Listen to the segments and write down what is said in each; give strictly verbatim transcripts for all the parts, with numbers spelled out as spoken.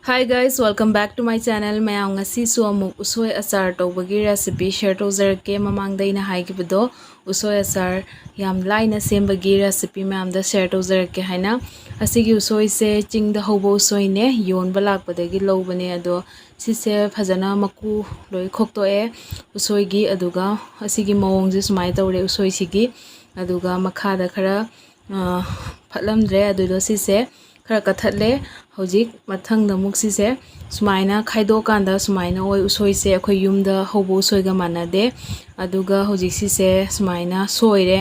Hi guys, welcome back to my channel. ꯃꯌꯥꯝ, ꯉꯁꯤꯁꯨ ꯑꯃꯨꯛ ꯎꯁꯣꯏ ꯑꯆꯥꯔ ꯇꯧꯕꯒꯤ recipe share ꯇꯧꯖꯔꯛꯀꯦ꯫ ꯃꯃꯥꯡꯗ ꯑꯩꯅ ꯍꯥꯏꯈꯤꯕꯗꯣ, ꯎꯁꯣꯏ ꯑꯆꯥꯔ ꯌꯥꯝ ꯂꯥꯏꯅ ꯁꯦꯝꯕꯒꯤ recipe ꯃꯌꯥꯝꯗ share ꯇꯧꯖꯔꯛꯀꯦ ꯍꯥꯏꯅ꯫ ꯑꯁꯤꯒꯤ ꯎꯁꯣꯏꯁꯦ ꯆꯤꯡꯗ ꯍꯧꯕ ꯎꯁꯣꯏꯅꯦ, ꯌꯣꯟꯕ ꯂꯥꯛꯄꯗꯒꯤ ꯂꯧꯕꯅꯦ꯫ ꯑꯗꯣ ꯁꯤꯁꯦ ꯐꯖꯅ ꯃꯀꯨ ꯂꯣꯏ ꯈꯣꯛꯇꯣꯛꯑꯦ ꯎꯁꯣꯏꯒꯤ꯫ ꯑꯗꯨꯒ ꯑꯁꯤꯒꯤ ꯃꯑꯣꯡꯁꯦ ꯁꯨꯃꯥꯏꯅ ꯇꯧꯔꯦ ꯎꯁꯣꯏꯁꯤꯒꯤ꯫ ꯑꯗꯨꯒ ꯃꯈꯥꯗ ꯈꯔ, ꯑ, ꯐꯠꯂꯝꯗ꯭ꯔꯦ, ꯑꯗꯨꯗꯣ ꯁꯤꯁꯦ ꯈꯔ ꯀꯠꯊꯠꯂꯦ꯫ ꯍꯧꯖꯤꯛ ꯃꯊꯪꯗ ꯑꯃꯨꯛ ꯁꯤꯁꯦ ꯁꯨꯃꯥꯏꯅ ꯈꯥꯏꯗꯣꯛꯑꯀꯥꯟꯗ ꯁꯨꯃꯥꯏꯅ ꯑꯣꯏ꯫ ꯎꯁꯣꯏꯁꯦ ꯑꯩꯈꯣꯏ ꯌꯨꯝꯗ ꯍꯧꯕ ꯎꯁꯣꯏꯒ ꯃꯥꯟꯅꯗꯦ꯫ ꯑꯗꯨꯒ ꯍꯧꯖꯤꯛ ꯁꯤꯁꯦ ꯁꯨꯃꯥꯏꯅ ꯁꯣꯏꯔꯦ꯫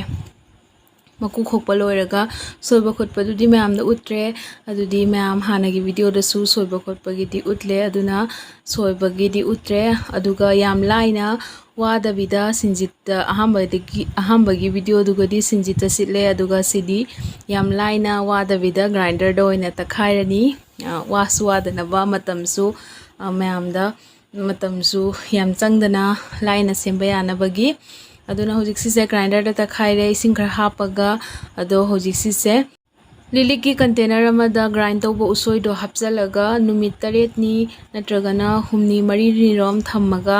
ꯃꯀꯨ ꯈꯣꯛꯄ ꯂꯣꯏꯔꯒ ꯁꯣꯏꯕ ꯈꯣꯠꯄꯗꯨꯗꯤ ꯃꯌꯥꯝꯗ ꯎꯠꯇ꯭ꯔꯦ꯫ ꯑꯗꯨꯗꯤ ꯃꯌꯥꯝ ꯍꯥꯟꯅꯒꯤ videoꯗꯁꯨ ꯁꯣꯏꯕ ꯈꯣꯠꯄꯒꯤꯗꯤ ꯎꯠꯂꯦ, ꯑꯗꯨꯅ ꯁꯣꯏꯕꯒꯤꯗꯤ ꯎꯠꯇ꯭ꯔꯦ꯫ ꯑꯗꯨꯒ ꯌꯥꯝ ꯂꯥꯏꯅ ꯋꯥꯗꯕꯤꯗ ꯁꯤꯡꯖꯤꯠꯇ, ꯑꯍꯥꯟꯕꯗꯒꯤ, ꯑꯍꯥꯟꯕꯒꯤ videoꯗꯨꯒꯗꯤ ꯁꯤꯡꯖꯤꯠꯇ ꯁꯤꯠꯂꯦ, ꯑꯗꯨꯒ ꯁꯤꯗꯤ ꯌꯥꯝ ꯂꯥꯏꯅ ꯋꯥꯗꯕꯤꯗ grinderꯗ ꯑꯣꯏꯅ ꯇꯛꯈꯥꯏꯔꯅꯤ꯫ ꯑ, ꯋꯥꯁꯨ ꯋꯥꯗꯅꯕ, ꯃꯇꯝꯁꯨ, ꯑ, ꯃꯌꯥꯝꯗ ꯃꯇꯝꯁꯨ ꯌꯥꯝ ꯆꯪꯗꯅ ꯂꯥꯏꯅ ꯁꯦꯝꯕ ꯌꯥꯅꯕꯒꯤ꯫ ꯑꯗꯨꯅ ꯍꯧꯖꯤꯛ ꯁꯤꯁꯦ grinderꯗ ꯇꯛꯈꯥꯏꯔꯦ, ꯏꯁꯤꯡ ꯈꯔ ꯍꯥꯞꯄꯒ꯫ ꯑꯗꯣ ꯍꯧꯖꯤꯛ ꯁꯤꯁꯦ ꯂꯤꯛꯂꯤꯛꯀꯤ container ꯑꯃꯗ grind ꯇꯧꯕ ꯎꯁꯣꯏꯗꯣ ꯍꯥꯞꯆꯤꯜꯂꯒ ꯅꯨꯃꯤꯠ ꯇꯔꯦꯠꯅꯤ ꯅꯠꯇ꯭ꯔꯒꯅ ꯍꯨꯝꯅꯤ ꯃꯔꯤꯅꯤꯔꯣꯝ ꯊꯝꯃꯒ,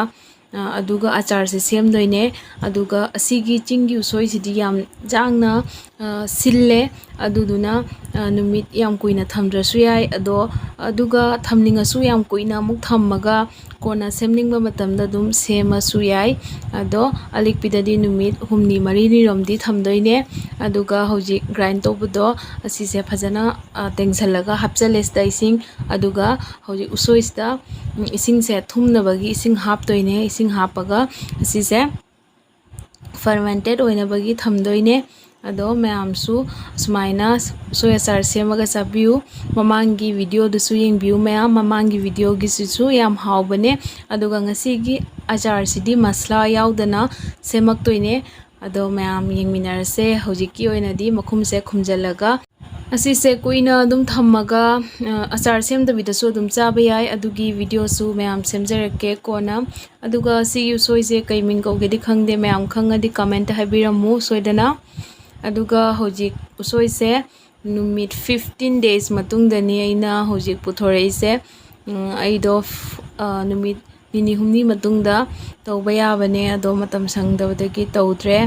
ꯑ, ꯑꯗꯨꯒ ꯑꯆꯥꯔꯁꯦ ꯁꯦꯝꯗꯣꯏꯅꯦ꯫ ꯑꯗꯨꯒ ꯑꯁꯤꯒꯤ ꯆꯤꯡꯒꯤ ꯎꯁꯣꯏꯁꯤꯗꯤ ꯌꯥꯝ ꯌꯥꯡꯅ, ꯑ, ꯁꯤꯜꯂꯦ꯫ ꯑꯗꯨꯗꯨꯅ, ꯑ, ꯅꯨꯃꯤꯠ ꯌꯥꯝ ꯀꯨꯏꯅ ꯊꯝꯗ꯭ꯔꯁꯨ ꯌꯥꯏ꯫ ꯑꯗꯣ, ꯑꯗꯨꯒ ꯊꯝꯅꯤꯡꯉꯁꯨ ꯌꯥꯝ ꯀꯨꯏꯅ ꯑꯃꯨꯛ ꯊꯝꯃꯒ ꯀꯣꯟꯅ ꯁꯦꯝꯅꯤꯡꯕ ꯃꯇꯝꯗ ꯑꯗꯨꯝ ꯁꯦꯝꯃꯁꯨ ꯌꯥꯏ꯫ ꯑꯗꯣ ꯑꯂꯤꯛꯄꯤꯗꯗꯤ ꯅꯨꯃꯤꯠ ꯍꯨꯝꯅꯤ ꯃꯔꯤꯅꯤꯔꯣꯝꯗꯤ ꯊꯝꯗꯣꯏꯅꯦ꯫ ꯑꯗꯨꯒ ꯍꯧꯖꯤꯛ grind ꯇꯧꯕꯗꯣ ꯑꯁꯤꯁꯦ ꯐꯖꯅ, ꯑ, ꯇꯦꯡꯁꯜꯂꯒ ꯍꯥꯞꯆꯜꯂꯦ ꯁꯤꯗ ꯏꯁꯤꯡ꯫ ꯑꯗꯨꯒ ꯍꯧꯖꯤꯛ ꯎꯁꯣꯏꯁꯤꯗ, ꯎꯝ, ꯏꯁꯤꯡꯁꯦ ꯊꯨꯝꯅꯕꯒꯤ ꯏꯁꯤꯡ ꯍꯥꯞꯇꯣꯏꯅꯦ꯫ ꯏꯁꯤꯡ ꯍꯥꯞꯄꯒ ꯑꯁꯤꯁꯦ fermented ꯑꯣꯏꯅꯕꯒꯤ ꯊꯝꯗꯣꯏꯅꯦ꯫ ꯑꯗꯣ ꯃꯌꯥꯝꯁꯨ ꯁꯨꯃꯥꯏꯅ ꯎꯁꯣꯏ ꯑꯆꯥꯔ ꯁꯦꯝꯃꯒ ꯆꯥꯕꯤꯌꯨ꯫ ꯃꯃꯥꯡꯒꯤ videoꯗꯨꯁꯨ ꯌꯦꯡꯕꯤꯌꯨ ꯃꯌꯥꯝ, ꯃꯃꯥꯡꯒꯤ videoꯒꯤꯁꯤꯁꯨ ꯌꯥꯝ ꯍꯥꯎꯕꯅꯦ꯫ ꯑꯗꯨꯒ ꯉꯁꯤꯒꯤ ꯑꯆꯥꯔꯁꯤꯗꯤ ꯃꯁꯂꯥ ꯌꯥꯎꯗꯅ ꯁꯦꯝꯃꯛꯇꯣꯏꯅꯦ꯫ ꯑꯗꯣ ꯃꯌꯥꯝ ꯌꯦꯡꯃꯤꯟꯅꯔꯁꯦ꯫ ꯍꯧꯖꯤꯛꯀꯤ ꯑꯣꯏꯅꯗꯤ ꯃꯈꯨꯝꯁꯦ ꯈꯨꯝꯖꯤꯜꯂꯒ ꯑꯁꯤꯁꯦ ꯀꯨꯏꯅ ꯑꯗꯨꯝ ꯊꯝꯃꯒ, ꯑ, ꯑꯆꯥꯔ ꯁꯦꯝꯗꯕꯤꯗꯁꯨ ꯑꯗꯨꯝ ꯆꯥꯕ ꯌꯥꯏ꯫ ꯑꯗꯨꯒꯤ videoꯁꯨ ꯃꯌꯥꯝ ꯁꯦꯝꯖꯔꯛꯀꯦ ꯀꯣꯟꯅ꯫ ꯑꯗꯨꯒ ꯁꯤꯒꯤ ꯎꯁꯣꯏꯁꯦ ꯀꯩ ꯃꯤꯡ ꯀꯧꯒꯦꯗꯤ ꯈꯪꯗꯦ, ꯃꯌꯥꯝ ꯈꯪꯉꯗꯤ commentꯇ ꯍꯥꯏꯕꯤꯔꯝꯃꯨ ꯁꯣꯏꯗꯅ꯫ ꯑꯗꯨꯒ ꯍꯧꯖꯤꯛ ꯎꯁꯣꯏꯁꯦ ꯅꯨꯃꯤꯠ fifteen days ꯃꯇꯨꯡꯗꯅꯤ ꯑꯩꯅ ꯍꯧꯖꯤꯛ ꯄꯨꯊꯣꯔꯛꯏꯁꯦ꯫ ꯎꯝ, ꯑꯩꯗꯣ ꯐ-, ꯑ, ꯅꯨꯃꯤꯠ ꯅꯤꯅꯤ ꯍꯨꯝꯅꯤ ꯃꯇꯨꯡꯗ ꯇꯧꯕ ꯌꯥꯕꯅꯦ, ꯑꯗꯣ ꯃꯇꯝ ꯁꯪꯗꯕꯗꯒꯤ ꯇꯧꯗ꯭ꯔꯦ꯫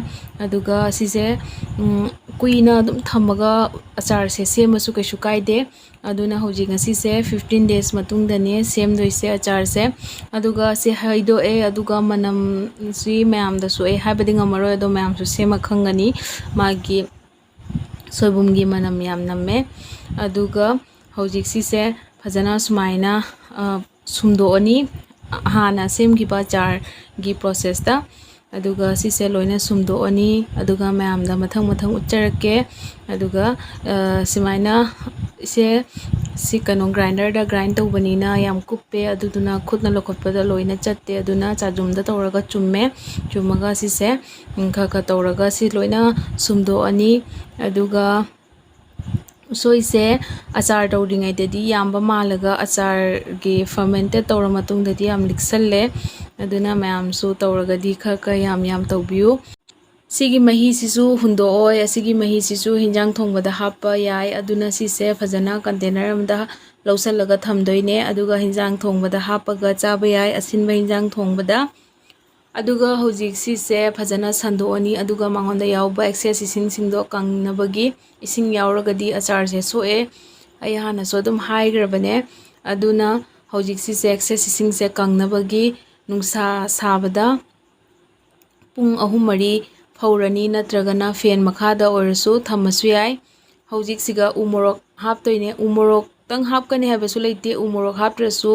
ꯑꯗꯨꯒ ꯁꯤꯁꯦ, ꯎꯝ, ꯀꯨꯏꯅ ꯑꯗꯨꯝ ꯊꯝꯃꯒ ꯑꯆꯥꯔꯁꯦ ꯁꯦꯝꯃꯁꯨ ꯀꯩꯁꯨ ꯀꯥꯏꯗꯦ꯫ ꯑꯗꯨꯅ ꯍꯧꯖꯤꯛ ꯉꯁꯤꯁꯦ fifteen days ꯃꯇꯨꯡꯗꯅꯦ ꯁꯦꯝꯗꯣꯏꯁꯦ ꯑꯆꯥꯔꯁꯦ꯫ ꯑꯗꯨꯒ ꯁꯤ ꯍꯩꯗꯣꯛꯑꯦ, ꯑꯗꯨꯒ ꯃꯅꯝꯁꯤ ꯃꯌꯥꯝꯗꯁꯨ ꯑꯩ ꯍꯥꯏꯕꯗꯤ ꯉꯝꯃꯔꯣꯏ, ꯑꯗꯣ ꯃꯌꯥꯝꯁꯨ ꯁꯦꯝꯃ ꯈꯪꯒꯅꯤ꯫ ꯃꯥꯒꯤ ꯁꯣꯏꯕꯨꯝꯒꯤ ꯃꯅꯝ ꯌꯥꯝ ꯅꯝꯃꯦ꯫ ꯑꯗꯨꯒ ꯍꯧꯖꯤꯛ ꯁꯤꯁꯦ ꯐꯖꯅ ꯁꯨꯃꯥꯏꯅ, ꯑ, ꯁꯨꯝꯗꯣꯛꯑꯅꯤ, ꯍꯥꯟꯅ ꯁꯦꯝꯈꯤꯕ ꯑꯆꯥꯔꯒꯤ process ꯇ꯫ ꯑꯗꯨꯒ ꯁꯤꯁꯦ ꯂꯣꯏꯅ ꯁꯨꯝꯗꯣꯛꯑꯅꯤ, ꯑꯗꯨꯒ ꯃꯌꯥꯝꯗ ꯃꯊꯪ ꯃꯊꯪ ꯎꯠꯆꯔꯛꯀꯦ꯫ ꯑꯗꯨꯒ, ꯑ, ꯁꯨꯃꯥꯏꯅ ꯏꯁꯦ, ꯁꯤ ꯀꯩꯅꯣ, grinder ꯗ grind ꯇꯧꯕꯅꯤꯅ ꯌꯥꯝ ꯀꯨꯞꯄꯦ, ꯑꯗꯨꯗꯨꯅ ꯈꯨꯠꯅ ꯂꯧꯈꯠꯄꯗ ꯂꯣꯏꯅ ꯆꯠꯇꯦ꯫ ꯑꯗꯨꯅ ꯆꯥꯖꯨꯝꯗ ꯇꯧꯔꯒ ꯆꯨꯝꯃꯦ꯫ ꯆꯨꯝꯃꯒ ꯁꯤꯁꯦ, ꯎꯝ, ꯈꯔ ꯈꯔ ꯇꯧꯔꯒ ꯁꯤ ꯂꯣꯏꯅ ꯁꯨꯝꯗꯣꯛꯑꯅꯤ꯫ ꯑꯗꯨꯒ ꯎꯁꯣꯏꯁꯦ ꯑꯆꯥꯔ ꯇꯧꯔꯤꯉꯩꯗꯗꯤ ꯌꯥꯝꯕ ꯃꯥꯜꯂꯒ ꯑꯆꯥꯔꯒꯤ fermented ꯇꯧꯔ ꯃꯇꯨꯡꯗꯗꯤ ꯌꯥꯝ ꯂꯤꯛꯁꯜꯂꯦ꯫ ꯑꯗꯨꯅ ꯃꯌꯥꯝꯁꯨ ꯇꯧꯔꯒꯗꯤ ꯈꯔ ꯈꯔ ꯌꯥꯝ ꯌꯥꯝ ꯇꯧꯕꯤꯌꯨ꯫ ꯁꯤꯒꯤ ꯃꯍꯤꯁꯤꯁꯨ ꯍꯨꯟꯗꯣꯛꯑꯣꯏ꯫ ꯑꯁꯤꯒꯤ ꯃꯍꯤꯁꯤꯁꯨ ꯍꯤꯟꯖꯥꯡ ꯊꯣꯡꯕꯗ ꯍꯥꯞꯄ ꯌꯥꯏ꯫ ꯑꯗꯨꯅ ꯁꯤꯁꯦ ꯐꯖꯅ container ꯑꯃꯗ ꯂꯧꯁꯜꯂꯒ ꯊꯝꯗꯣꯏꯅꯦ꯫ ꯑꯗꯨꯒ ꯍꯤꯟꯖꯥꯡ ꯊꯣꯡꯕꯗ ꯍꯥꯞꯄꯒ ꯆꯥꯕ ꯌꯥꯏ, ꯑꯁꯤꯟꯕ ꯍꯤꯟꯖꯥꯡ ꯊꯣꯡꯕꯗ꯫ ꯑꯗꯨꯒ ꯍꯧꯖꯤꯛ ꯁꯤꯁꯦ ꯐꯖꯅ ꯁꯟꯗꯣꯛꯑꯅꯤ꯫ ꯑꯗꯨꯒ ꯃꯉꯣꯟꯗ ꯌꯥꯎꯕ excess ꯏꯁꯤꯡꯁꯤꯡꯗꯣ ꯀꯪꯅꯕꯒꯤ, ꯏꯁꯤꯡ ꯌꯥꯎꯔꯒꯗꯤ ꯑꯆꯥꯔꯁꯦ ꯁꯣꯛꯑꯦ꯫ ꯑꯩ ꯍꯥꯟꯅꯁꯨ ꯑꯗꯨꯝ ꯍꯥꯏꯈ꯭ꯔꯕꯅꯦ꯫ ꯑꯗꯨꯅ ꯍꯧꯖꯤꯛ ꯁꯤꯁꯦ excess ꯏꯁꯤꯡꯁꯦ ꯀꯪꯅꯕꯒꯤ ꯅꯨꯡꯁꯥ ꯁꯥꯕꯗ ꯄꯨꯡ ꯑꯍꯨꯝ ꯃꯔꯤ ꯐꯧꯔꯅꯤ, ꯅꯠꯇ꯭ꯔꯒꯅ fan ꯃꯈꯥꯗ ꯑꯣꯏꯔꯁꯨ ꯊꯝꯃꯁꯨ ꯌꯥꯏ꯫ ꯍꯧꯖꯤꯛꯁꯤꯒ ꯎ ꯃꯣꯔꯣꯛ ꯍꯥꯞꯇꯣꯏꯅꯦ꯫ ꯎ ꯃꯣꯔꯣꯛꯇꯪ ꯍꯥꯞꯀꯅꯤ ꯍꯥꯏꯕꯁꯨ ꯂꯩꯇꯦ꯫ ꯎ ꯃꯣꯔꯣꯛ ꯍꯥꯞꯇ꯭ꯔꯁꯨ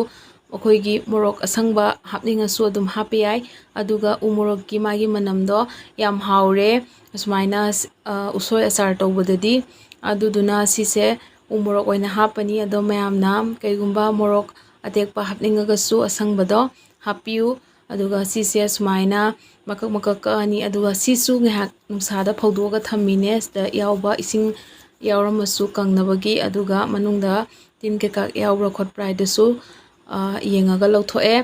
ꯑꯩꯈꯣꯏꯒꯤ ꯃꯣꯔꯣꯛ ꯑꯁꯪꯕ ꯍꯥꯞꯅꯤꯡꯉꯁꯨ ꯑꯗꯨꯝ ꯍꯥꯞꯄ ꯌꯥꯏ꯫ ꯑꯗꯨꯒ ꯎ ꯃꯣꯔꯣꯛꯀꯤ ꯃꯥꯒꯤ ꯃꯅꯝꯗꯣ ꯌꯥꯝ ꯍꯥꯎꯔꯦ ꯑꯁꯨꯃꯥꯏꯅ, ꯑ, ꯎꯁꯣꯏ ꯑꯆꯥꯔ ꯇꯧꯕꯗꯗꯤ꯫ ꯑꯗꯨꯗꯨꯅ ꯁꯤꯁꯦ ꯎ ꯃꯣꯔꯣꯛ ꯑꯣꯏꯅ ꯍꯥꯞꯄꯅꯤ꯫ ꯑꯗꯣ ꯃꯌꯥꯝꯅ ꯀꯩꯒꯨꯝꯕ ꯃꯣꯔꯣꯛ ꯑꯇꯦꯛꯄ ꯍꯥꯞꯅꯤꯡꯉꯒꯁꯨ ꯑꯁꯪꯕꯗꯣ ꯍꯥꯞꯄꯤꯌꯨ꯫ ꯑꯗꯨꯒ ꯁꯤꯁꯦ ꯁꯨꯃꯥꯏꯅ ꯃꯀꯛ ꯃꯀꯛ ꯀꯛꯑꯅꯤ꯫ ꯑꯗꯨꯒ ꯁꯤꯁꯨ ꯉꯥꯏꯍꯥꯛ ꯅꯨꯡꯁꯥꯗ ꯐꯧꯗꯣꯛꯑꯒ ꯊꯝꯃꯤꯅꯦ꯫ ꯁꯤꯗ ꯌꯥꯎꯕ ꯏꯁꯤꯡ ꯌꯥꯎꯔꯝꯃꯁꯨ ꯀꯪꯅꯕꯒꯤ, ꯑꯗꯨꯒ ꯃꯅꯨꯡꯗ ꯇꯤꯟ ꯀꯩꯀꯥ ꯌꯥꯎꯕ꯭ꯔꯥ ꯈꯣꯠꯄ꯭ꯔꯥ ꯍꯥꯏꯗꯨꯁꯨ, ꯑ, ꯌꯦꯡꯉꯒ ꯂꯧꯊꯣꯛꯑꯦ꯫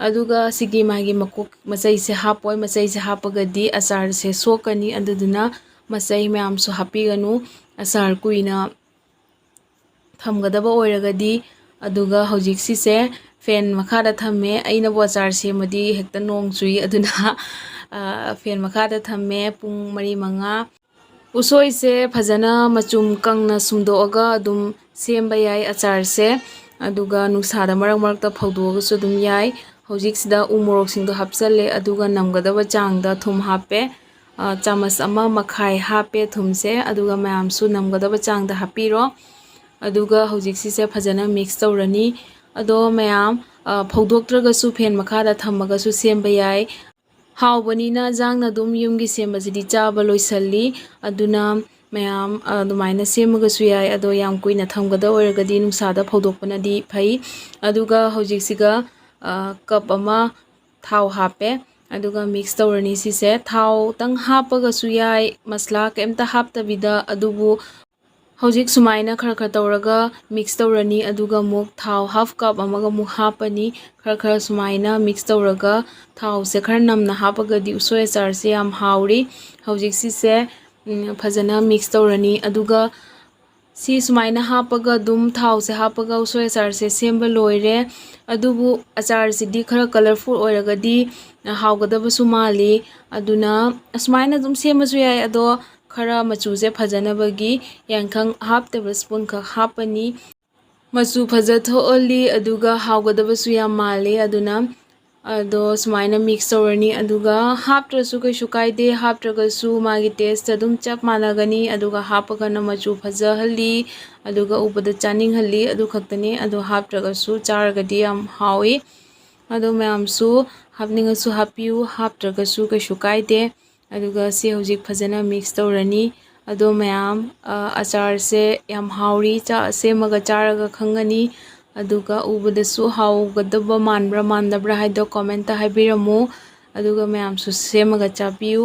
ꯑꯗꯨꯒ ꯁꯤꯒꯤ ꯃꯥꯒꯤ ꯃꯀꯣꯛ ꯃꯆꯩꯁꯦ ꯍꯥꯞꯄꯣꯏ꯫ ꯃꯆꯩꯁꯦ ꯍꯥꯞꯄꯒꯗꯤ ꯑꯆꯥꯔꯁꯦ ꯁꯣꯛꯀꯅꯤ꯫ ꯑꯗꯨꯗꯨꯅ ꯃꯆꯩ ꯃꯌꯥꯝꯁꯨ ꯍꯥꯞꯄꯤꯒꯅꯨ꯫ ꯑꯆꯥꯔ ꯀꯨꯏꯅ ꯊꯝꯒꯗꯕ ꯑꯣꯏꯔꯒꯗꯤ꯫ ꯑꯗꯨꯒ ꯍꯧꯖꯤꯛꯁꯤꯁꯦ ꯐꯦꯟ ꯃꯈꯥꯗ ꯊꯝꯃꯦ꯫ ꯑꯩꯅꯕꯨ ꯑꯆꯥꯔ ꯁꯦꯝꯃꯗꯤ ꯍꯦꯛꯇ ꯅꯣꯡ ꯆꯨꯏ, ꯑꯗꯨꯅ ꯐꯦꯟ ꯃꯈꯥꯗ ꯊꯝꯃꯦ ꯄꯨꯡ ꯃꯔꯤ ꯃꯉꯥ꯫ ꯎꯁꯣꯏꯁꯦ ꯐꯖꯅ ꯃꯆꯨꯝ ꯀꯪꯅ ꯁꯨꯝꯗꯣꯛꯑꯒ ꯑꯗꯨꯝ ꯁꯦꯝꯕ ꯌꯥꯏ ꯑꯆꯥꯔꯁꯦ꯫ ꯑꯗꯨꯒ ꯅꯨꯡꯁꯥꯗ ꯃꯔꯛ ꯃꯔꯛꯇ ꯐꯧꯗꯣꯛꯑꯒꯁꯨ ꯑꯗꯨꯝ ꯌꯥꯏ꯫ ꯍꯧꯖꯤꯛꯁꯤꯗ ꯎ ꯃꯣꯔꯣꯛꯁꯤꯡꯗꯣ ꯍꯥꯞꯆꯜꯂꯦ, ꯑꯗꯨꯒ ꯅꯝꯒꯗꯕ ꯆꯥꯡꯗ ꯊꯨꯝ ꯍꯥꯞꯄꯦ꯫ ꯆꯥꯃꯁ ꯑꯃ ꯃꯈꯥꯏ ꯍꯥꯞꯄꯦ ꯊꯨꯝꯁꯦ, ꯑꯗꯨꯒ ꯃꯌꯥꯝꯁꯨ ꯅꯝꯒꯗꯕ ꯆꯥꯡꯗ ꯍꯥꯞꯄꯤꯔꯣ꯫ ꯑꯗꯨꯒ ꯍꯧꯖꯤꯛꯁꯤꯁꯦ ꯐꯖꯅ ꯃꯤꯛꯁ ꯇꯧꯔꯅꯤ꯫ ꯑꯗꯣ ꯃꯌꯥꯝ ꯐꯧꯗꯣꯛꯇ꯭ꯔꯒꯁꯨ ꯐꯦꯟ ꯃꯈꯥꯗ ꯊꯝꯃꯒꯁꯨ ꯁꯦꯝꯕ ꯌꯥꯏ꯫ ꯍꯥꯎꯕꯅꯤꯅ ꯖꯥꯡꯅ ꯑꯗꯨꯝ ꯌꯨꯝꯒꯤ ꯁꯦꯝꯕꯁꯤꯗꯤ ꯆꯥꯕ ꯂꯣꯏꯁꯜꯂꯤ꯫ ꯑꯗꯨꯅ ꯃꯌꯥꯝ ꯑꯗꯨꯃꯥꯏꯅ ꯁꯦꯝꯃꯒꯁꯨ ꯌꯥꯏ, ꯑꯗꯣ ꯌꯥꯝ ꯀꯨꯏꯅ ꯊꯝꯒꯗ ꯑꯣꯏꯔꯒꯗꯤ ꯅꯨꯡꯁꯥꯗ ꯐꯧꯗꯣꯛꯄꯅꯗꯤ ꯐꯩ꯫ ꯑꯗꯨꯒ ꯍꯧꯖꯤꯛꯁꯤꯒ ꯀꯞ ꯑꯃ ꯊꯥꯎ ꯍꯥꯞꯄꯦ꯫ ꯑꯗꯨꯒ ꯃꯤꯛꯁ ꯇꯧꯔꯅꯤ ꯁꯤꯁꯦ꯫ ꯊꯥꯎꯇꯪ ꯍꯥꯞꯄꯒꯁꯨ ꯌꯥꯏ, ꯃꯁꯂꯥ ꯀꯩꯝꯇ ꯍꯥꯞꯇꯕꯤꯗ꯫ ꯑꯗꯨꯕꯨ ꯍꯧꯖꯤꯛ ꯁꯨꯃꯥꯏꯅ ꯈꯔ ꯈꯔ ꯇꯧꯔꯒ ꯃꯤꯛꯁ ꯇꯧꯔꯅꯤ꯫ ꯑꯗꯨꯒ ꯑꯃꯨꯛ ꯊꯥꯎ ꯍꯥꯐ ꯀꯞ ꯑꯃꯒ ꯑꯃꯨꯛ ꯍꯥꯞꯄꯅꯤ꯫ ꯈꯔ ꯈꯔ ꯁꯨꯃꯥꯏꯅ ꯃꯤꯛꯁ ꯇꯧꯔꯒ ꯊꯥꯎꯁꯦ ꯈꯔ ꯅꯝꯅ ꯍꯥꯞꯄꯒꯗꯤ ꯎꯁꯣꯏ ꯑꯆꯥꯔꯁꯦ ꯌꯥꯝ ꯍꯥꯎꯔꯤ꯫ ꯍꯧꯖꯤꯛ ꯁꯤꯁꯦ ꯐꯖꯅ ꯃꯤꯛꯁ ꯇꯧꯔꯅꯤ꯫ ꯑꯗꯨꯒ ꯁꯤ ꯁꯨꯃꯥꯏꯅ ꯍꯥꯞꯄꯒ ꯑꯗꯨꯝ ꯊꯥꯎꯁꯦ ꯍꯥꯞꯄꯒ ꯎꯁꯣꯏ ꯑꯆꯥꯔꯁꯦ ꯁꯦꯝꯕ ꯂꯣꯏꯔꯦ꯫ ꯑꯗꯨꯕꯨ ꯑꯆꯥꯔꯁꯤꯗꯤ ꯈꯔ ꯀꯂꯔꯐꯨꯜ ꯑꯣꯏꯔꯒꯗꯤ ꯍꯥꯎꯒꯗꯕꯁꯨ ꯃꯥꯜꯂꯤ꯫ ꯑꯗꯨꯅ ꯑꯁꯨꯃꯥꯏꯅ ꯑꯗꯨꯝ ꯁꯦꯝꯕꯁꯨ ꯌꯥꯏ, ꯑꯗꯣ ꯈꯔ ꯃꯆꯨꯁꯦ ꯐꯖꯅꯕꯒꯤ ꯌꯥꯡꯈꯪ ꯍꯥꯞ ꯇꯦꯕꯜ ꯁ꯭ꯄꯨꯟ ꯈꯛ ꯍꯥꯞꯄꯅꯤ꯫ ꯃꯆꯨ ꯐꯖ ꯊꯣꯛꯍꯜꯂꯤ, ꯑꯗꯨꯒ ꯍꯥꯎꯒꯗꯕꯁꯨ ꯌꯥꯝ ꯃꯥꯜꯂꯤ꯫ ꯑꯗꯨꯅ ꯑꯗꯣ ꯁꯨꯃꯥꯏꯅ ꯃꯤꯛꯁ ꯇꯧꯔꯅꯤ꯫ ꯑꯗꯨꯒ ꯍꯥꯞꯇ꯭ꯔꯁꯨ ꯀꯩꯁꯨ ꯀꯥꯏꯗꯦ, ꯍꯥꯞꯇ꯭ꯔꯒꯁꯨ ꯃꯥꯒꯤ ꯇꯦꯁꯇ ꯑꯗꯨꯝ ꯆꯞ ꯃꯥꯟꯅꯒꯅꯤ꯫ ꯑꯗꯨꯒ ꯍꯥꯞꯄꯒꯅ ꯃꯆꯨ ꯐꯖꯍꯜꯂꯤ, ꯑꯗꯨꯒ ꯎꯕꯗ ꯆꯥꯅꯤꯡꯍꯜꯂꯤ꯫ ꯑꯗꯨ ꯈꯛꯇꯅꯤ꯫ ꯑꯗꯨ ꯍꯥꯞꯇ꯭ꯔꯒꯁꯨ ꯆꯥꯔꯒꯗꯤ ꯌꯥꯝ ꯍꯥꯎꯏ꯫ ꯑꯗꯣ ꯃꯌꯥꯝꯁꯨ ꯍꯥꯞꯅꯤꯡꯉꯁꯨ ꯍꯥꯞꯄꯤꯌꯨ, ꯍꯥꯞꯇ꯭ꯔꯒꯁꯨ ꯀꯩꯁꯨ ꯀꯥꯏꯗꯦ꯫ ꯑꯗꯨꯒ ꯁꯤ ꯍꯧꯖꯤꯛ ꯐꯖꯅ ꯃꯤꯛꯁ ꯇꯧꯔꯅꯤ꯫ ꯑꯗꯣ ꯃꯌꯥꯝ ꯑꯆꯥꯔꯁꯦ ꯌꯥꯝ ꯍꯥꯎꯔꯤ, ꯁꯦꯝꯃꯒ ꯆꯥꯔꯒ ꯈꯪꯒꯅꯤ꯫ ꯑꯗꯨꯒ ꯎꯕꯗꯁꯨ ꯍꯥꯎꯒꯗꯕ ꯃꯥꯟꯕ꯭ꯔꯥ ꯃꯥꯟꯗꯕ꯭ꯔꯥ ꯍꯥꯏꯗꯣ ꯀꯣꯃꯦꯟꯇ ꯍꯥꯏꯕꯤꯔꯝꯃꯨ꯫ ꯑꯗꯨꯒ ꯃꯌꯥꯝꯁꯨ ꯁꯦꯝꯃꯒ ꯆꯥꯕꯤꯌꯨ꯫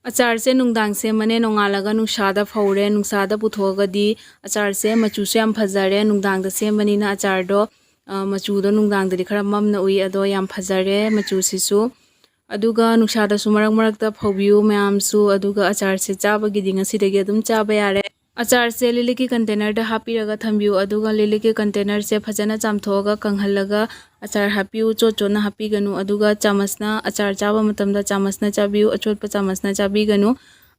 ꯑꯆꯥꯔꯁꯦ ꯅꯨꯡꯗꯥꯡ ꯁꯦꯝꯕꯅꯦ, ꯅꯣꯡꯉꯥꯜꯂꯒ ꯅꯨꯡꯁꯥꯗ ꯐꯧꯔꯦ꯫ ꯅꯨꯡꯁꯥꯗ ꯄꯨꯊꯣꯛꯑꯒꯗꯤ ꯑꯆꯥꯔꯁꯦ ꯃꯆꯨꯁꯨ ꯌꯥꯝ ꯐꯖꯔꯦ꯫ ꯅꯨꯡꯗꯥꯡꯗ ꯁꯦꯝꯕꯅꯤꯅ ꯑꯆꯥꯔꯗꯣ ꯃꯆꯨꯗꯣ ꯅꯨꯡꯗꯥꯡꯗꯗꯤ ꯈꯔ ꯃꯝꯅ ꯎꯏ, ꯑꯗꯣ ꯌꯥꯝ ꯐꯖꯔꯦ ꯃꯆꯨꯁꯤꯁꯨ꯫ ꯑꯗꯨꯒ ꯅꯨꯡꯁꯥꯗꯁꯨ ꯃꯔꯛ ꯃꯔꯛꯇ ꯐꯧꯕꯤꯌꯨ ꯃꯌꯥꯝꯁꯨ꯫ ꯑꯗꯨꯒ ꯑꯆꯥꯔꯁꯦ ꯆꯥꯕꯒꯤꯗꯤ ꯉꯁꯤꯗꯒꯤ ꯑꯗꯨꯝ ꯆꯥꯕ ꯌꯥꯔꯦ꯫ ꯑꯆꯥꯔꯁꯦ ꯂꯤꯛꯂꯤꯛꯀꯤ ꯀꯟꯇꯦꯅꯔꯗ ꯍꯥꯞꯄꯤꯔꯒ ꯊꯝꯕꯤꯌꯨ꯫ ꯑꯗꯨꯒ ꯂꯤꯛꯂꯤꯛꯀꯤ ꯀꯟꯇꯦꯅꯔꯁꯦ ꯐꯖꯅ ꯆꯥꯝꯊꯣꯛꯑꯒ ꯀꯪꯍꯜꯂꯒ ꯑꯆꯥꯔ ꯍꯥꯞꯄꯤꯌꯨ꯫ ꯆꯣꯠ ꯆꯣꯠꯅ ꯍꯥꯞꯄꯤꯒꯅꯨ꯫ ꯑꯗꯨꯒ ꯆꯥꯃꯁꯅ, ꯑꯆꯥꯔ ꯆꯥꯕ ꯃꯇꯝꯗ ꯆꯥꯃꯁꯅ ꯆꯥꯕꯤꯌꯨ, ꯑꯆꯣꯠꯄ ꯆꯥꯃꯁꯅ ꯆꯥꯕꯤꯒꯅꯨ꯫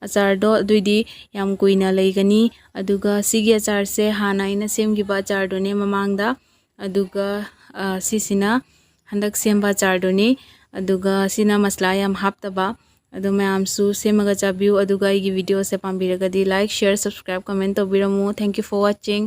ꯑꯆꯥꯔꯗꯣ ꯑꯗꯨꯏꯗꯤ ꯌꯥꯝ ꯀꯨꯏꯅ ꯂꯩꯒꯅꯤ꯫ ꯑꯗꯨꯒ ꯁꯤꯒꯤ ꯑꯆꯥꯔꯁꯦ ꯍꯥꯟꯅ ꯑꯩꯅ ꯁꯦꯝꯈꯤꯕ ꯑꯆꯥꯔꯗꯨꯅꯦ ꯃꯃꯥꯡꯗ꯫ ꯑꯗꯨꯒ ꯁꯤꯁꯤꯅ ꯍꯟꯗꯛ ꯁꯦꯝꯕ ꯑꯆꯥꯔꯗꯨꯅꯤ꯫ ꯑꯗꯨꯒ ꯁꯤꯅ ꯃꯁꯂꯥ ꯌꯥꯝ ꯍꯥꯞꯇꯕ꯫ ꯑꯗꯨ ꯃꯌꯥꯝꯁꯨ ꯁꯦꯝꯃꯒ ꯆꯥꯕꯤꯌꯨ꯫ ꯑꯗꯨꯒ ꯑꯩꯒꯤ ꯚꯤꯗꯤꯑꯣꯁꯦ ꯄꯥꯝꯕꯤꯔꯒꯗꯤ like, share, subscribe, comment ꯇꯧꯕꯤꯔꯝꯃꯨ꯫ Thank you for watching.